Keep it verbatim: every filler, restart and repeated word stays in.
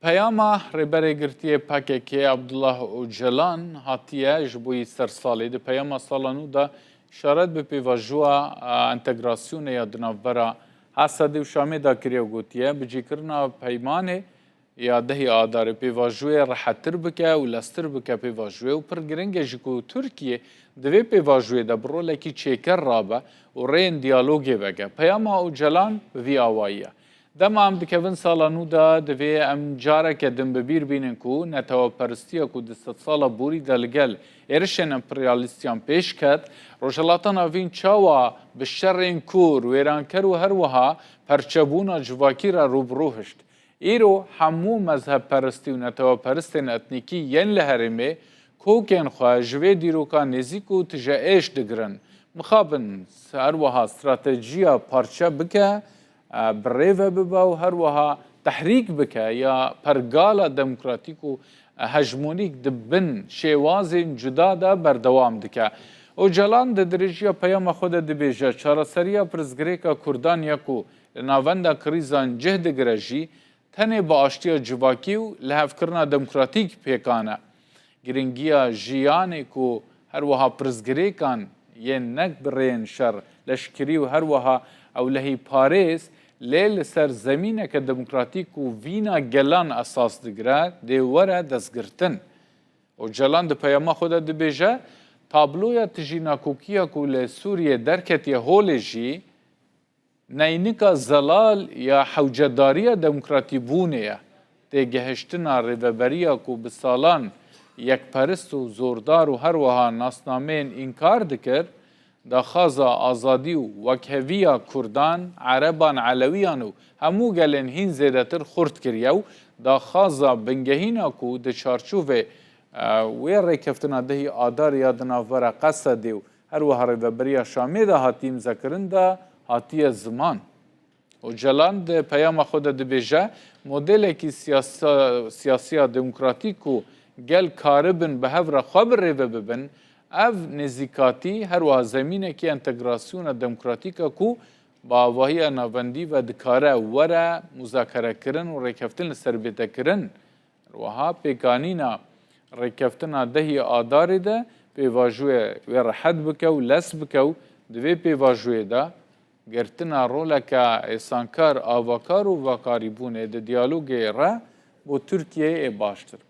Peyama Rêberê Girtiyê P K K Abdullah Ocalan hatiye ji bo yî sersalê. Di peyama sala nû de îşaret bi pêvajoya, e, entegrasyonê ya di navbera Hesedê û Şamê de kiriye û gotiye, bicîkirina peymanê ya dehê Adarê pêvajoyê rehettir bike û leztir bike pêvajoyê û pir giring e jî ku Tirkiye di vê pêvajoyê de bi rolekî çêker rabe û rêyên diyalogê veke. Peyama Ocalan bi vî awayî ye. Dema em dikevin sala nû de, divê em careke din bi bîr bînin ku neteweperistiya ku di sedsala borî de li gel êrişên emperyalîstiyan pêş ket, Rojhilata Navîn çawa bi şerên kûr, wêranker û her wiha perçebûna civakî re rû bi rû hişt. Îro hemû mezhebperistî û neteweperistên etnîkî yên li herêmê kokên xwe ji vê dîroka nêzîk û tije êş digirin. Mixabin her wiha stratejiya parçe bike, e, bi rê ve bibe û her wiha tehrîk bike ya pergala demokratîk û, e, hejmonîk di bin şêwazên cuda de berdewam dike. Ocalan di dirêjiya peyama xwe de dibêje, çareseriya pirsgirêka Kurdan ya ku li navenda krîzan cih digire jî tenê bi aştiya civakî û lihevkirina demokratîk pêkan e. Giringiya jiyanê ku her wiha pirsgirêkan yên ne bi rêyên şer, leşkerî û her wiha ewlehîparêz lê li ser zemîneke demokratîk ku vîna gelan esas digire, dê were destgirtin. Ocalan di peyama xwe de dibêje, tabloya tijî nakokiya ku li Sûriyê derketiye holê jî, neynika zelal ya hewcedariya demokratîbûnê ye. Têgihiştina rêveberiya ku bi salan yekperist û zordar û her wiha nasnameyên înkar dikir, daxwaza azadî û wekheviya Kurdan, Ereban, Elewiyan û hemû gelên hîn zêdetir xurt kiriye û daxwaza bingehîna ku di çarçovê, e, wê rêkeftina dehî Adarê ya di navbera Qesedê û her wiha rêveberiya Şamê de hatiye îmzekirin de hatiye ziman. Ocalan di peyama xwe de dibêje, modelekî siyasa-, siyasiya demokratîk ku gel karibin bi hev re xwe bi rê ve bibin, ev nêzîkatî her wiha zemînekî entegrasyona demokratîk e ku bi avahiya navendî ve dikare were muzakerekirin û rêkeftin li ser bête kirin. Her wiha pêkanîna rêkeftina dehî Adarê de pêvajoyê wê rehet bike û lez bike û di vê pêvajoyê de girtina roleke êsankar, avakar û vakarîbûnê di diyalogê re bo Tirkiyeyê ê baştir.